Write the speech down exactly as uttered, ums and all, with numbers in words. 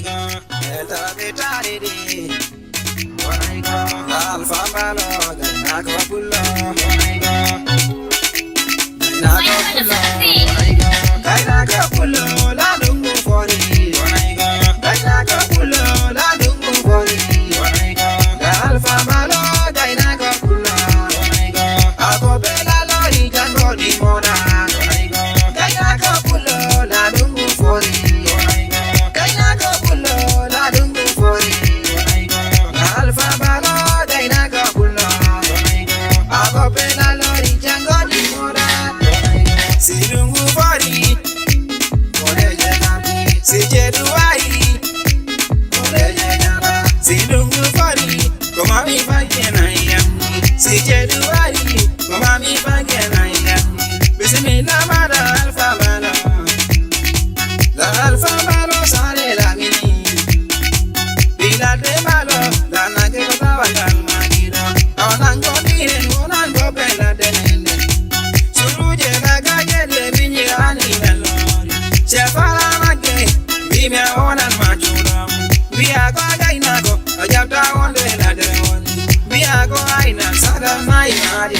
Eltaɓe tariri. Alfa Balo, gaynako pullo. Gaynako pullo. Gaynako pullo, la dungu fori. Gaynako pullo, la dungu fori. Alfa Balo, gaynako pullo. Ako bela lori jango di mona. Gaynako pullo, la dungu fori. Gaynako pullo, la dungu fori. Alfa Balo, gaynako pullo. Ako bela lori jango di mona. Si dungu fori. Si jedu ai. Si dungu fori. Ko mami fagena yam. Si jedu ai. Ko mami fagena yam. Bismillah mada Alfa Balo. La Alfa Balo sare la mini. Bila de Balo la nage ko tawa kalma dira. Awanango dire, wanango bela de nende. Suruje la gaje de minye ani la lori. Chefala nage, bime onan machulam. Biya ko gainako, ajabta onde la de on. Biya ko aina sada mai mari.